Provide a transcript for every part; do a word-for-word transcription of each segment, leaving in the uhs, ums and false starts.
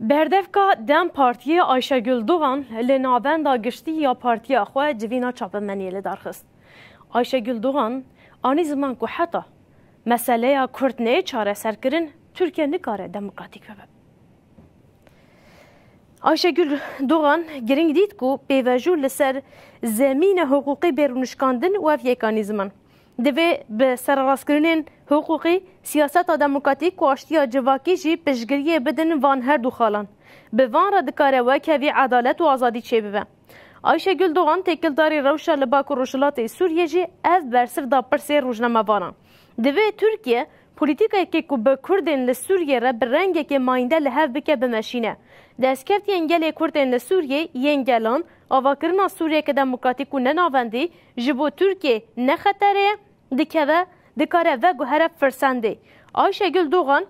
Berdevka DEM Partiyê Ayşegül Doğan li navenda giştî ya partiya xwe civîna çapemeniyê li dar xist. Ayşegül Doğan anî ziman ku heta meseleya Kurd neyê çareserkirin, Tirkiye nikare demokratîk bibe. Ayşegül Doğan giring dît ku pêvejo li ser zemîna hiqûqî bê rûnişkandin û ev yek anî ziman. Divê bi sererastkirinên hiqûqî, siyaseta demokratîk û aştiya civakî jî piştgiriyê bidin van her du xalan. Bi van re dikare wekhevî edalet û azadî çêbibe. Ayşegül Doğan, têkildarî rewşa li Bakur Rojhilatê Sûriyê jî ev bersiv da pirsê rojnamevanan. Divê Tirkiye polîtîkayekê ku bi Kurdên li Sûriyê re bi rengekê mayînde li hev bike bimeşîne. Destkeftiyên gelê Kurd ên li Sûriyê yên gelan, avakirina Sûriyeke demokratîk û nenavendî ji bo Tirkiyê ne xeterê ye, dikeve, dikare veguhere firsendê. Ayşegül Doğan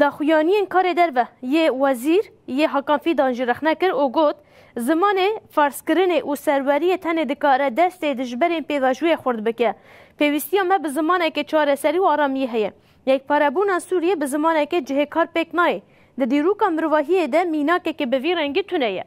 daxuyaniyên karê derve yê wezîr yê Hakan Fîdan jî rexne kir û got, zimanê ferzkirinê û serweriyê tenê dikare destê dijberên pêvajoyê xurt bike. Pêwîstiya me bi zimanekê çareserî û aramiyê heye. Yekparebûna Sûriyê bi zimanekê cihê kar pêk nayê. Di dîroka mirovahiyê de mînakekê bi vî rengî tune ye.